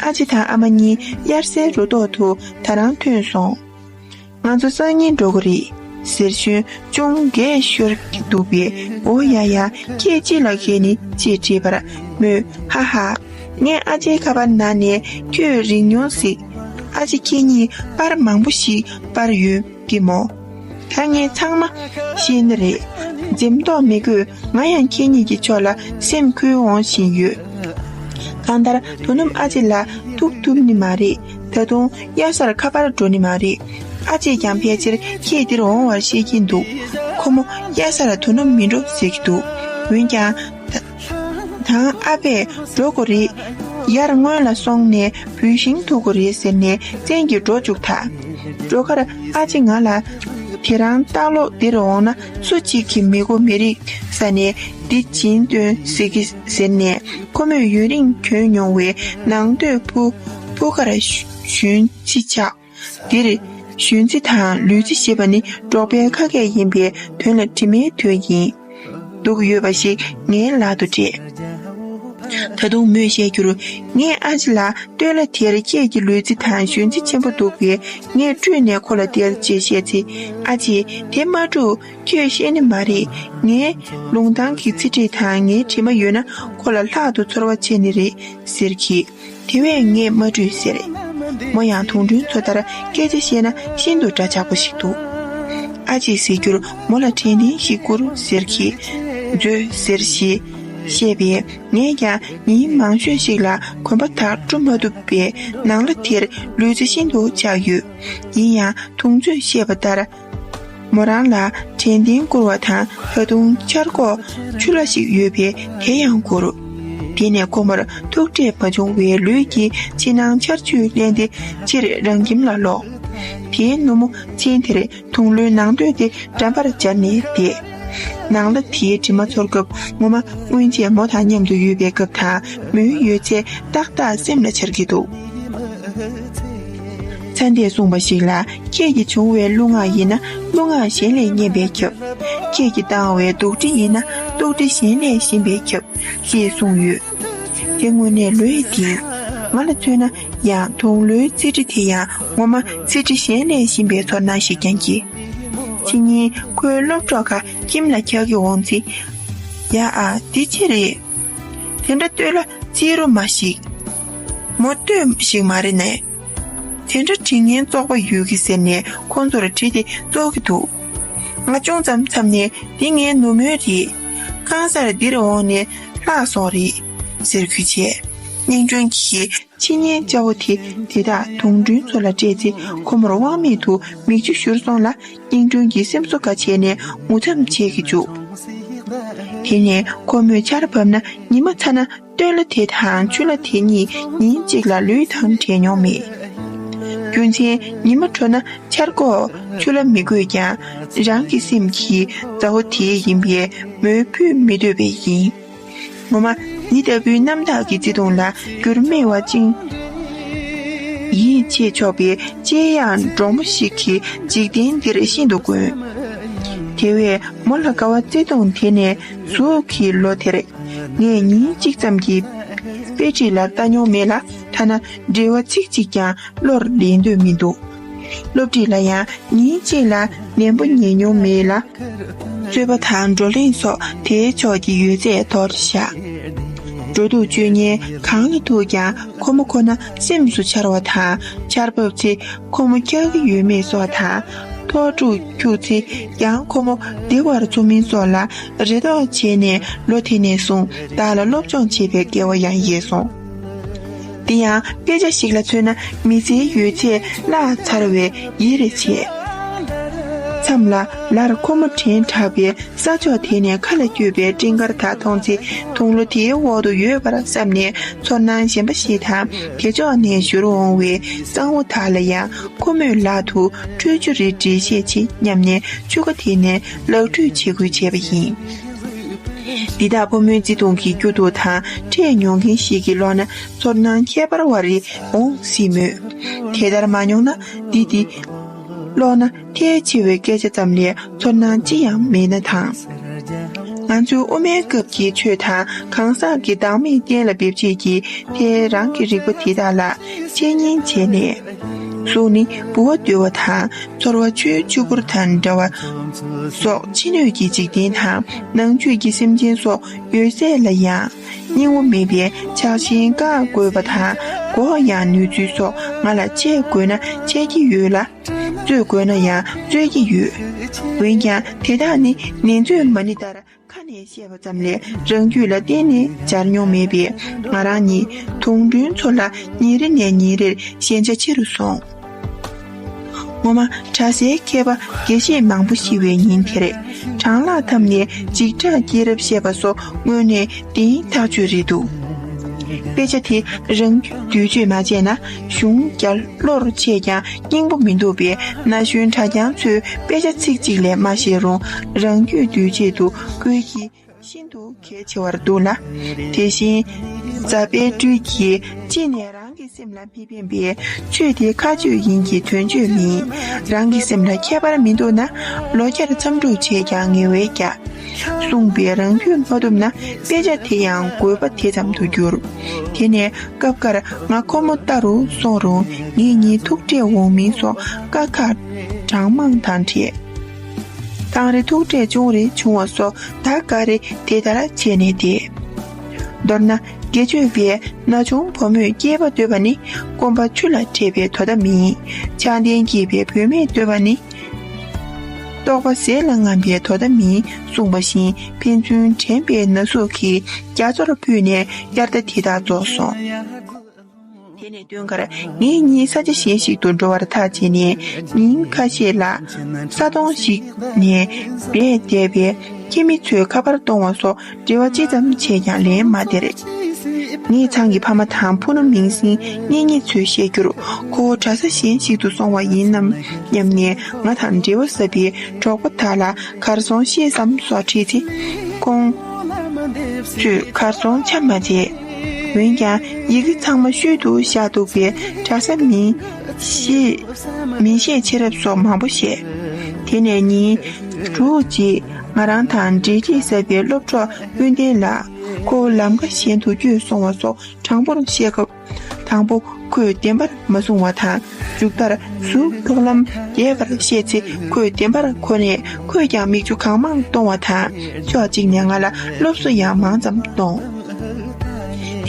ཨ་ཅེ་དང་ཨ་མ་གཉིས་དབྱར་སའི་རུ་ཐོག་ཏུ་ད་རང་ཐོན་སོང་། ང་ཚོ་སང་ཉིན་འགྲོ་གི་རེད་ཟེར་ཞོན་ཅུང་འགས་ཤོར་གྱི་འདུག་པས། འོ་ཡ་ཡ། ཁྱེད་ཅི་ལ་གས་ནི་ཅེས་དྲིས་པར་མོས་ཧ་ཧ། ངས་ཨ་ཅེའི་ཁ་པར་ནང་ནས་ཁྱོད་རིག་མྱོང་གཟིགས། ཨ་ཅེ་ཁྱེད་གཉིས་པར་མང་པོ་ཞིག་པར་ཡོད་ཀི་མོ། ད་ངས་ཚང་མ་ཤེས་ནི་རེད། འཛེམ་དོགས་མི་དགོས། ང་ཡང་ཁྱེད་གཉིས་ཀྱི་ཕྱོགས་ལ་སེམས་འཁུལ་འོང་བཞིན་ཡོད། གང་ལྟར་དོ་ནུབ་ཨ་ཅེ་ལ་ཐུག་ཐུབ་ནི་མ་རེད། ད་དུང་གཡའ་སར་ཁ་པར་འགྲོ་ནི་མ་རེད། ཨ་ཅེས་ཀྱང་ཕལ་ཆེར་ཁྱེད་འདིར་འོང་བར་བཤད་ཀྱིན་འདུག་ཁོ་མོ་གཡའ་སར་དོ་ནུབ་མི་འགྲོ་ཟེར་གྱི་འདུག་འོན་ཀྱང་། ད། དང་ཨ་ཕས་འགྲོ་དགོས་རེད། ཡར་སྔོན་ལ་སོང་ནས་བུད་ཤིང་འཐུ་དགོས་རེད་ཟེར་ནས་བཙན་གྱིས་འགྲོ་བཅུག་ད། འགྲོ་ཁར་ཨ་ཅེ་ང་ལ། དེ་རང་ལྟག་ལོག་འདིར་འོང་ན་སུ་གཅིག་གིས་མི་གོ་མི་རིག་ས་ནས་འདི་བྱིན་སྟོན་ཟེར་གི་ཟེར་ནས་ཁོ་མོས་ཡུན་རིང་གྱོན་མྱོང་བའི་ནང་སྟོད་ཕུ་ཕུ་ཁར་ཞོན་ཅི་ཆགས། འདིར་ཞོན་རྩི་དང་ལུས་རྩི་ཞེས་པ་ནི་འབྲོག་པའི་ཁ་སྐད་ཡིན་པས་དོན་ལ་དྲི་མའི་དོན་ཡིན། འདུག་ཡོད་པ་ཞིག་ངའི་ལག་ཏུ་སྤྲད། ད་དུང་མོས་བཤད་རྒྱུར། ངས་ཨ་ཅེ་ལ་སྟོད་ལྭ་དེར་ཁྱེད་ཀྱི་ལུས་རྩི་དང་ཞོན་རྩི་ཆེན་པོ་འདུག་པས་ངས་བཀྲུས་ནས་ཁོ་ལ་སྟེར་ཅེས་བཤད་ཚེ། ཨ་ཅེས་དེ་མ་བཀྲུ། ཁྱོད་ཤེས་ནི་མ་རེད། ངའི་ལུང་ཐང་གི་རྩིས་ཁྲི་དང་ངའི་དྲི་མ་ཡོད་ན་ཁོ་ལ་ལྷག་ཏུ་ཚོར་བ་ཆེ་ནི་རེད་ཟེར་གྱིས། དེ་བས་ངས་མ་བཀྲུས་ཟེར། མོ་ཡང་དུང་སྒྲོན་མཚོ་ལྟར་སྐད་ཆ་བཤད་ན་ཤིན་ཏུ་འདྲ་ཆགས་པོ་ཞིག་འདུག་ཨ་ཅེས་ཟེར་རྒྱུར་མོ་ལ་དྲན་རྟེན་ཞིག་བསྐུར་ཟེར་གྱིས། མཛོད་ཟེར་ཞེས་བཤད་པས་ངས་ཀྱང་ཉིན་མང་ཤོས་ཤིག་ལ་གོམ་པ་དག་བཀྲུ་མ་ཐུབ་པས་ནང་ལྭ་དེར་ལུས་རྩི་ཤིན་ཏུ་ཆགས་ཡོད། ཡིན་ཡང་དུང་མཛོད་བཤད་པ་ལྟར། མོ་རང་ལ་དྲན་རྟེན་བསྐུར་བ་དང་ད་དུང་ཆར་གོག་ཆུ་ལྭ་ཞིག་ཡོད་པས་དེ་ཡང་བསྐུར། དེ་ནས་ཁོ་མོར་ཐུག་འཕྲད་མ་བྱུང་བའི་ལུས་ཀྱི་ཕྱི་ནང་ཆར་ཆུས་བརླན་ཏེ་ཕྱིར་རང་ཁྱིམ་ལ་ལོག་དེའི་ནུབ་མོ་མཚན་དེར་དུང་ལོའི་ནང་སྟོད་དེ་འགྲམ་པར་སྦྱར་ནས་བསྡད། ནང་ལ་དེའི་དྲི་མ་ཚོར་སྐབས་ངོ་མ་སྔོན་ཆད་མོ་དང་མཉམ་དུ་ཡོད་པའི་སྐབས་དང་མོའི་ཡོད་ཚད་ཏག་ཏག་སེམས་ལ་འཆར་གྱི་འདུག་ཚ་འདས་གསུངས་པ་ཞིག་ལ། ཁྱེད་ཀྱིས་བྱུང་བའི་གླུ་ངག་ཡིན་ན་གླུ་ངག་གཞན་ལས་སྙན་པས་ཁྱབ། ཁྱེད་ཀྱིས་བཏང་བའི་དུག་སྦྲུལ་ཡིན་ན་དུག་སྦྲུལ་གཞན་ལས་ཞིམ་པས་ཁྱབ། ཅེས་གསུངས་ཡོད། དེ་དངོས་གནས་ལོས་བདེན། ང་ལ་མཚོན་ན་ཡང་དུང་ལོའི་ཙི་ཏྲ་དེ་ཡང་ངོ་མ་ཙི་ཏྲ་གཞན་ལས་ཞིམ་པའི་ཚོར་སྣང་ཞིག་ཀྱང་སྐྱེ། ཕྱི་ཉིན་ཁོའི་སློབ་གྲོགས་ཁག་ཁྱིམ་ལ་འཁྱག་གི་འོང་ཚེ། ཡ་ཨ་འདི་ཅི་རེད། དེ་འདྲ་ལྟོས་ལ་རྩིས་རོ་མ་ཞིག་མོ་ལྟོས་ཤིག་མ་རེད་ནས། དེ་འདྲ་དྲི་ངན་བཙོག་པ་ཡོད་གི་ཟེར་ནས་ཁོང་ཚོར་དྲི་དེ་བཙོག་གི་འདུག་ང་ཅུང་ཙམ་འཚབ་ནས་འདི་ངའི་ནུ་མོའི་རེད། ཁང་གསར་འདིར་འོང་ནས་ལྷག་སོང་རེད་ཟེར་ཁུལ་བྱས། སྙིང་སྒྲོན་གྱིས་ཕྱི་ཉིན་སྐྱ་བོ་དེ་དེ་དག་དུང་སྒྲོན་ཚོ་ལ་སྤྲད་ཚེ་ཁོ་མོར་དབང་མེད་དུ་མིག་ཆུ་བཞུར་སོང་ལ། སྙིང་སྒྲོན་གྱིས་སེམས་གསོ་དགའ་བྱས་ནས་ངུ་མཚམས་ཆད་ཀྱི་འཇུག་དེ་ནས་ཁོ་མོས་ཆར་བབས་ན་ཉི་མ་ཚ་ན། སྟོད་ལྭ་དེ་དང་ཆུ་ལྭ་དེ་གཉིས་ཉིན་གཅིག་ལ་ལུད་དང་བྲལ་མྱོང་མེད། རྒྱུ་མཚན་ཉི་མ་དྲོ་ན་ཆར་གོག་ཆུ་ལྭ་མི་དགོས་ཀྱང་རང་གི་སེམས་ཀྱི་མཛའ་བོ་དེ་ཡིན་པས་མོས་ཕུད་མི་འདོད་པས་ཡིན། ངོ་མ་འདི་ལྟ་བུའི་རྣམ་དག་གི་བརྩེ་དུང་ལ་འགྱུར་མེད་པ་ཅིང་། ཡིད་ཆེས་ཆོག་པའི་ལྕེ་ཡང་འབྲོང་མོ་ཞིག་གི་འཇིག་རྟེན་འདིར་ཤིན་ཏུ་དཀོན། དེ་བས་མོ་ལ་དགའ་བ་བརྩེ་དུང་དེ་ནས་གཟུགས་ཀྱི་ལོ་དེར། ངས་ཉིན་གཅིག་ཙམ་གྱི་དཔེ་ཁྲིད་ལ་ལྟ་མྱོང་མེད་ལ། ཐ་ན་འགྲེལ་བ་ཚིག་གཅིག་ཀྱང་བློར་ལེན་འདོད་མི་འདུག་སློབ་ཁྲིད་ལ་ཡང་ཉིན་གཅིག་ལ་ནན་པོ་ཉན་མྱོང་མེད་ལ། རྩོད་པ་དང་བགྲོ་གླེང་སོགས་དེའི་ཕྱོགས་ཀྱི་ཡོད་ཚད་དོར་བཞག་འགྲོ་འདུག་སྤྱོད་ཉལ་གང་ལ་ཐུག་ཀྱང་ཁོ་མོ་ཁོ་ན་སེམས་སུ་འཆར་བ་དང་། ཆར་བབས་ཚེ་ཁོ་མོ་འཁྱག་གི་ཡོད་མེད་སོགས་དང་། ཐོག་ཕྲུག་འཁྱུག་ཚེ་ཡང་ཁོ་མོ་བདེ་བར་འཚོ་མིན་སོགས་ལ་རེ་དོགས་བྱས་ནས་ལོ་དེ་ནས་བཟུང་བདག་ལ་སློབ་སྦྱོང་བྱེད་པའི་སྐལ་བ་ཡང་ཡལ་སོང་། དེ་ཡང་དཔེ་ཆ་ཞིག་ལ་མཚོན་ན་མི་ཚེའི་ཡོད་ཚད་བརླག་ཚར་བའི་ཡིད་རེ་ཆེས། མཚམས་ལ་ལར་ཁོ་མོ་དྲན་དྲགས་པའི་ས་ཕྱོགས་དེ་ནས་མཁའ་ལ་སྐྱོད་པའི་སྤྲིན་དཀར་དག་མཐོང་ཚེ་དུང་ལོ་དེའི་འོག་ཏུ་ཡོད་པར་བསམ་ནས་ཚོར་སྣང་གཞན་པ་ཞིག་དང་དེ་ཕྱོགས་ནས་བཞུར་འོང་བའི་གཙང་བོ་དག་ལ་ཡང་ཁོ་མོས་ལག་ཏུ་ཁྲོས་ཆུ་རེ་འདྲེན་ཤེས་ཆེ་སྙམ་ནས་ཆུ་ཁ་དེ་ནས་ལག་འཁྲུད་བྱེད་ཁུལ་བྱས་པ་ཡིན། འདི་དག་ཕོ་མོའི་བརྩེ་དུང་གི་སྐྱོ་སྡུག་དང་འཕྲད་མྱོང་མཁན་ཞིག་གི་ཀློང་ན་ཚོར་སྣང་ཁྱད་པར་བ་རེ་འོང་སྲིད་མོད། དེ་ལྟར་མ་མྱོང་ན་འདི་འདི་ཀློང་ན་ཐལ་ཆེ་བའི་སྐད་ཆ་ཙམ་ལས་ཚོར་སྣང་ཅི་ཡང་མེད་ན་ཐང་། ང་ཚོའི་དབུ་མའི་སྐབས་ཀྱི་ཆོས་དང་གང་ཟག་གི་བདག་མེད་གཏན་ལ་འབེབས་བྱེད་ཀྱི་དེ་རང་གི་རིག་པ་དེ་དག་ལ་འཆད་ཉན་བྱས་ནས། གཟུགས་ནི་ལྦུ་བ་རྡོལ་བ་དང་ཚོར་བ་ཆུའི་ཆུ་བུར་དང་འདྲ་བ་སོགས་ཕྱི་སྣོད་ཀྱི་འཇིག་རྟེན་དང་ནང་བཅུད་ཀྱི་སེམས་ཅན་སོགས་ཡོད་ཚད་ལ་ཡང་སྙིང་བོ་མེད་པའི་ཆགས་ཞེན་བཀག་དགོས་པ་དང་འགོག་ཡང་ནུས་ཚུལ་སོགས་ང་ལ་འཆད་དགོས་ན་འཆད་ཀྱི་ཡོད་ལ། རྩོད་དགོས་ན་ཡང་རྩོད་ཀྱི་ཡོད། འོན་ཀྱང་དེ་དག་ནི་ནེ་ཙོས་མ་ཎི་ལྟར་ཁ་ནས་བཤད་པ་ཙམ་ལས་རང་རྒྱུད་ལ་གཏན་ནས་སྦྱར་མྱོང་མེད་པས་ང་རང་ཉིད་དུང་སྒྲོན་ཚོ་ལ་ཉིན་རེ་ནས་ཉིན་རེར་ཞེན་ཆགས་ཆེ་རུ་སོང་། ངོ་མ་གྲྭ་སའི་མཁས་པ་དགེ་བཤེས་མང་པོ་ཤི་བའི་ཉིན་དེར་གྲང་ལྷགས་འཐབ་ནས་འཇིགས་སྐྲག་སྐྱེས་རབས་བཤད་པ་སོགས་དངོས་གནས་བདེན་ཐག་ཆོད་རེད་འདུག་དཔེ་ཆ་དེ་རང་རྒྱུད་བསྡུས་བརྗོད་མ་བྱས་ན་གཞུང་བརྒྱ་བློར་ཆས་ཀྱང་སྙིང་པོ་མི་འདུག་པས་ན་གཞོན་གྲྭ་རྐྱང་ཚོས་དཔེ་ཆ་ཚིག་གཅིག་ལས་མ་ཤེས་རུང་རང་རྒྱུད་བསྡུས་བྱེད་དུ་བཀོལ་གྱི་ཤིན་ཏུ་གལ་ཆེ་བར་འདུག་ལ། དེ་བཞིན་ཛ་པེ་ཏྲུས་ཀྱིས་ཅི་ནས་རང་གི་སེམས་ལ་མི་ཕན་པའི་ཆོས་དེ་ཁ་ཆོས་ཡིན་གྱི་དོན་ཆོས་མིན། རང་གི་སེམས་ལ་ཁྱད་པར་མི་འདུག་ན་ལོ་བརྒྱར་མཚམས་སྒྲུག་བྱས་ཀྱང་ངལ་བའི་རྒྱ། གསུངས་པས་རང་རྒྱུད་མ་ཐུབ་ན་དཔེ་ཆ་དེ་ཡང་དགོས་པ་དེ་ཙམ་དུ་གྱུར། དེ་ནས་སྐབས་འགར་ང་ཁོ་མོ་ལྟ་རུ་སོང་རུང་ངེད་གཉིས་ཐུག་འཕྲད་འོང་མིན་སོགས་དཀའ་ཁག་གྲངས་མང་དང་འཕྲད། ཐང་རེ་ཐུག་འཕྲད་ཅུང་རེ་བྱུང་བ་སོགས་ད་ག་རེ་དེ་ལྟར་བྱས་ནས་བསྡད། མདོར་ན་དགེ་ཆོས་པས་ན་ཆུང་བུ་མོས་སྐྱེས་པ་འདོད་པ་ནི་སྐོམ་པ་ཆུ་ལ་འདྲེས་པའི་དོ་ཟླ་མིན། ཆགས་ལྡན་སྐྱེས་པའི་བུད་མེད་འདོད་པ་ནི། རྟོག་པ་ཟས་ལ་རྔམ་པའི་དོ་ཟླ་མིན་གསུངས་པ་བཞིན་ཕན་ཚུན་དྲན་པའི་ན་ཟུག་གིས་རྒྱ་མཚོར་ཕུད་ནས་དབྱར་ཟླ་དེ་དག་རྫོགས་སོང་། དེ་ནས་སྟོན་ཁར་ངེད་གཉིས་ས་ཆ་གཞན་ཞིག་ཏུ་འགྲོ་བར་ཐག་བཅད་ནས་ཉིན་ཁ་ཤས་ལ་ས་དོང་ཞིག་ནས་སྦས་བསྡད་པས་ཁྱིམ་མི་ཚོས་ཁ་པར་གཏོང་བ་སོགས་འབྲེལ་བ་ཅི་ཙམ་བྱས་ཀྱང་ལན་མ་སྟེར། ངེད་ཚང་གི་ཕ་མ་དང་ཕུ་ནུ་མིང་སྲིང་གཉེན་ཉེ་ཚོས་བཤད་རྒྱུར། ཁོ་བོ་གྲྭ་ས་གཞན་ཞིག་ཏུ་སོང་བ་ཡིན་ནམ་སྙམ་ནས། ང་དང་འབྲེལ་བ་ཟབ་པའི་གྲོགས་པོ་དག་ལ་གར་སོང་ཤེས་སམ་སོགས་དྲིས་ཚེ། ཁོང་ཚོས་གར་སོང་ཆ་མ་མཛད། འོན་ཀྱང་ཡི་གེ་ཚང་མ་ཤུལ་དུ་བཞག་འདུག་པས། གྲྭ་ས་མིང་ཤེས་མིང་ཤེས་ཤེས་རབ་སོགས་མང་པོ་བཤད། དེ་ནས་ཉིན་དྲུག་རྗེས། ང་རང་དང་འབྲེལ་འདྲིས་ཟབ་པའི་སློབ་གྲོགས་ཀུན་ལྡན་ལགས། ཁོ་བོ་ལམ་ཁ་གཞན་དུ་བསྐྱོད་སོང་བ་སོགས་དྲང་པོར་བཤད་སྐབས། དང་པོ་ཁོས་བདེན་པར་མ་བཟུང་བ་དང་། མཇུག་མཐར་གཟུགས་མཐོང་ལམ་རྒྱས་པར་བཤད་ཚེ། ཁོས་བདེན་པར་གོ་ནས། ཁོས་ཀྱང་མིག་ཆུ་གང་མང་གཏོང་བ་དང་། ཕྱོགས་གཅིག་ནས་ང་ལ་སློབ་གསོ་ཡང་མང་ཙམ་གཏོང་།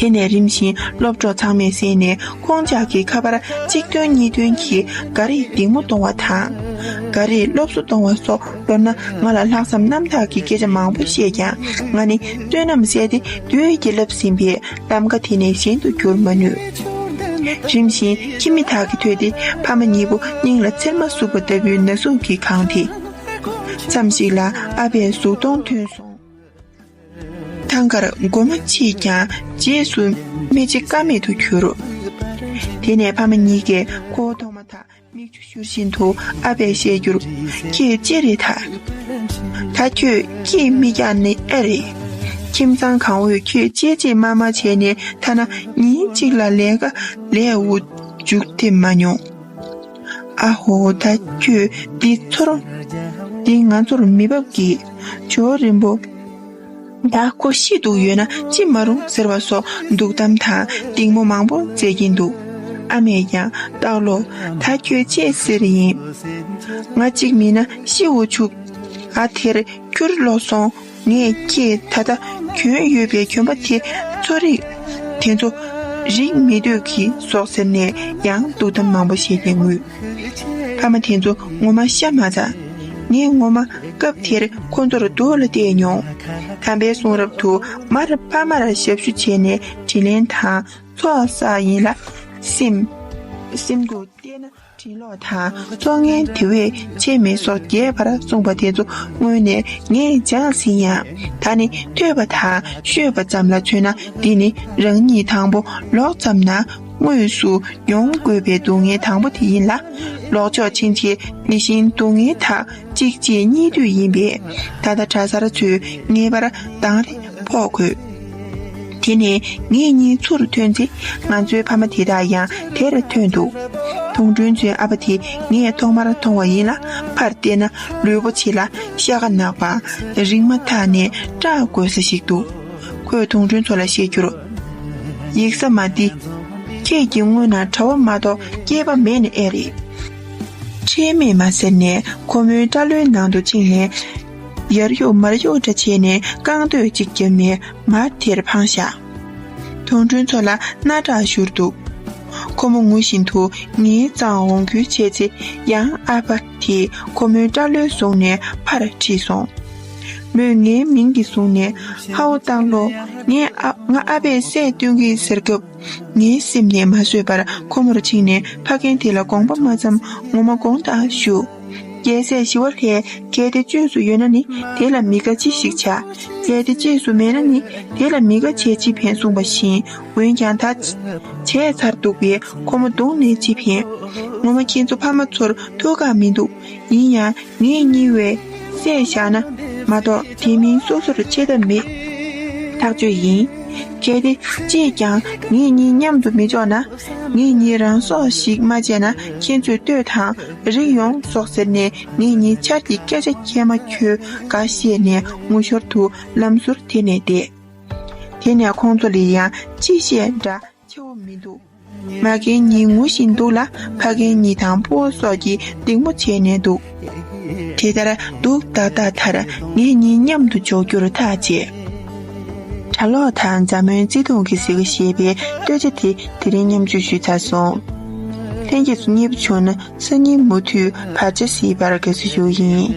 དེ་ནས་རིམ་བཞིན་སློབ་གྲོགས་ཚང་མས་གསན་ནས། ཁོང་ཅག་གི་ཁ་པར་གཅིག་ཐོན་གཉིས་ཐོན་གྱིས་འགའ་རེས་གཏིང་མོ་གཏོང་བ་དང་། འགའ་རེས་སློབ་གསོ་གཏོང་བ་སོགས། མདོར་ན་ང་ལ་ལྷག་བསམ་རྣམ་དག་གི་སྐད་ཆ་མང་པོ་བཤད་ཀྱང་། ང་ནི་བསོད་ནམས་ཟད་དེ་བདུད་ཀྱིས་བརླབས་ཟིན་པའི་ལམ་ཁ་དེ་ནས་གཞན་དུ་བསྒྱུར་མ་ནུས། རིམ་བཞིན་ཁྱིམ་མི་དག་གིས་ཐོས་ཏེ། ཕ་མ་གཉིས་པོ་སྙིང་ལ་ཚེར་མ་ཟུག་པ་ལྟ་བུའི་ན་ཟུག་གིས་གང་སྟེ། མཚམས་ཤིག་ལ་ཨ་ཕའི་གཟུགས་མཐོང་ཐོན་སོང་། ཐང་དཀར་མགོ་མ་ཕྱིས་ཀྱང་རྗེས་སུ་སྨད་ཕྱི་ཀ་མེད་དུ་གྱུར། དེ་ནས་ཕ་མ་གཉིས་ཀས་ཁོ་བོ་མཐོང་མ་ཐག་མིག་ཆུ་བཞུར་བཞིན་དུ་ཨ་ཕས་བཤད་རྒྱུར། ཁྱེད་ཅི་རེད་ད། ད་ཁྱོད་སྐྱིད་མི་རྒྱག་ནི་ཨེ་རེད། ཁྱིམ་ཚང་གང་བོས་ཁྱོད་གཅེས་གཅེས་མ་མ་བྱས་ནས། ཐ་ན་ཉིན་གཅིག་ལ་ལས་ཀ་ལས་འུ་མཇུག་ཐེབས་མ་མྱོང་། ཨ་ཧོ། ད་ཁྱོད་འདི་ཚོར། འདི་ང་ཚོར་མི་བབ་ཀྱི། ཇོ་བོ་རིན་པོ། ད་ཁོ་ཤི་འདུག་ཡོད་ན་ཅི་མ་རུང་ཟེར་བ་སོགས་སྡུག་གཏམ་དང་གཏིང་མོ་མང་པོ་བརྗོད་ཀྱིན་འདུག། ཨ་མས་ཀྱང་སྟག་ལོ། ད་ཁྱོད་ཅི་ཟེར་ཡིན། ང་གཅིག་མིན་ན་ཤི་འུ་ཆུག། ཨ་དེར་ཁྱུར་ལོག་སོང་། ངས་ཁྱེད་ད་ལྟ་གྱོན་ཡོད་པའི་གྱོན་པ་དེ་ཚོ་རིགས་དེ་ཚོ་རིག་མི་འདོད་ཀི་སོགས་ཟེར་ནས་ཡང་སྡུག་གཏམ་མང་པོ་བཤད་དེ་ངུས། ཕ་མ་དེ་ཚོ་ངོ་མ་ཤ་མ་ཚ། ངས་ངོ་མ་སྐབས་དེར་ཁོ་ཚོར་རྡོ་ལ་གཏད་མྱོང་། དམ་པའི་གསུང་རབ་ཏུ་མར་ཕ་མར་ཞབས་ཞུ་བྱས་ནས་དྲིན་ལན་དང་ཚོགས་བསགས་ཡིན་ལ། སེམས་སེམས་འདུག་བལྟས་ན། དྲིན་ལོག་དང་གཙོ་ངན་དེ་བས་ཆེ་མེད་སོགས་རྒྱས་པར་གསུངས་པ་དེ་ཚོ་སྔོན་ནས་ངས་སྦྱངས་ཟིན་ཡང་། ད་ནི་ཐོས་པ་དང་ཤོད་པ་ཙམ་ལ་མཚོན་ན། འདི་ནི་རང་ཉིད་དང་པོ་ལོག་ཙམ་ན་དངོས་སུ་མྱོང་དགོས་པའི་སྡུག་བསྔལ་དང་པོ་དེ་ཡིན་ལ། ལོག་ཕྱོགས་ཕྱིན་ཆད་ནི་བཞིན་སྡུག་བསྔལ་དག་གཅིག་རྗེས་གཉིས་མཐུད་ཡིན་པས། ད་ལྟ་གྲྭ་སར་ཚོས་ངེས་པར་འདང་རེ་ཕོག་དགོས། དེ་ནས་ངེད་གཉིས་ཚུར་ཐོན་ཚེ། ང་ཚོའི་ཕ་མ་དེ་དག་ཡང་དེར་ཐོན་འདུག། དུང་སྒྲོན་མཚོའི་ཨ་ཕ་དེ་ངས་ཐོག་མར་མཐོང་བ་ཡིན་ལ། ཕར་བལྟས་ན་ལུས་པོ་ཆེ་ལ་ཤ་ཁ་ནག་པ། རིག་མ་ཐག་ནས་སྐྲག་དགོས་ས་ཞིག་འདུག། ཁོས་དུང་སྒྲོན་མཚོ་ལ་བཤད་རྒྱུར། ཡིག་ཟ་མ་འདི། ཁྱེད་ཀྱི་སྔུན་ན་གྲྭ་བ་མ་གཏོགས་སྐྱེས་པ་མེད་ནི་ཨེ་རེད། ཁྲེལ་མེད་མ་ཟེར་ནས་ཁོ་མོའི་སྐྲ་ལོའི་ནང་དུ་བཅིངས་ནས། ཡར་གཡུག་མར་གཡུག་འདྲ་བྱས་ནས་རྐང་སྟོད་གཅིག་བརྒྱབ་ནས་མར་དེར་འཕངས་བཞག། དུང་སྒྲོན་མཚོ་ལ་སྣ་སྐྲག་བཞུར་འདུག། ཁོ་མོ་ངུ་བཞིན་དུ་ངའི་རྩར་འོང་རྒྱུ་བྱས་ཚེ། ཡང་ཨ་ཕ་དེས་ཁོ་མོའི་སྐྲ་ལོའི་བཟུང་ནས་ཕར་ཁྲིད་སོང་། མོས་ངའི་མིང་གི་བཟུང་ནས། ཧའོ་སྟག་ལོ། ངས་ཨ་ང་ཨ་ཕས་བསད་གཏོང་གི་ཟེར་སྐབས། ངའི་སེམས་ནས་མ་བཟོད་པར་ཁོ་མོར་ཕྱིན་ནས་ཕ་རྒན་དེ་ལ་དགོངས་པ་མ་ཚོམ་ངོ་མ་དགོངས་དག་ཞུ། རྒྱལ་སྲས་ཞི་བ་ལྷས་གལ་ཏེ་བཅོས་སུ་ཡོད་ན་ནི། དེ་ལ་མི་དགའ་ཅི་ཞིག་བྱ། གལ་ཏེ་བཅོས་སུ་མེད་ན་ནི། དེ་ལ་མི་དགའ་བྱས་ཅི་ཕན་གསུངས་པ་བཞིན། འོན་ཀྱང་ད་བྱས་ཚར་འདུག་པས་ཁོ་མོ་གདོང་ནས་ཅི་ཕན། ངོ་མ་ཁྱེད་ཚོ་ཕ་མ་ཚོར་ཐུགས་ཁག་མི་འདུག། ཡིན་ཡང་ངེད་གཉིས་བས་བསད་བཞག་ན་མ་གཏོགས་དེ་མིན་སོ་སོར་ཆེ་ཐབས་མེད། ཐག་ཆོད་ཡིན། གལ་ཏེ་ཅིས་ཀྱང་ངེད་གཉིས་མཉམ་དུ་མི་འཇོག་ན། ངེད་གཉིས་རང་སྲོག་ཞིག་མ་བཅད་ན་ཁྱེད་ཚོས་ལྟོས་དང་། རིག་ཡོང་སོགས་ཟེར་ནས། ངེད་གཉིས་ཆར་གྱི་སྐད་ཆ་ཁྱད་མ་ཁྱོད་དགའ་བཤད་ནས་ངུ་ཞོར་དུ་ལམ་ཟུར་དེད་ནས་བསྡད། དེ་ནས་ཁོང་ཚོ་ལ་ཡང་ཅི་བཤད་འདྲ་ཆེ་བོ་མི་འདུག། མ་རྒན་གཉིས་ངུ་བཞིན་འདུག་ལ། ཕ་རྒན་གཉིས་དང་ཕུ་བོ་སོགས་ཀྱིས་གླེང་མོ་བྱས་ནས་འདུག། དེ་ལྟར་འདུག་ཏག་ཏག་མཐར་ངེད་གཉིས་མཉམ་དུ་འཇོག་རྒྱུར་ཐག་བཅད། གྲྭ་ལོག་དང་མཛའ་མོའི་བརྩེ་དུང་གི་གཟི་ཁ་ཞེས་པའི་སྟོད་ཆ་དེ་དེ་རིང་མཉམ་སྤྱོད་ཞུས་ཚར་སོང་། ལྷན་རྒྱས་ཚོ་མཉེས་པོ་བྱུང་ན་སང་ཉིན་མུ་མཐུད་བར་ཆ་གཟིགས་པར་དགའ་བསུ་ཞུ་ཡིན།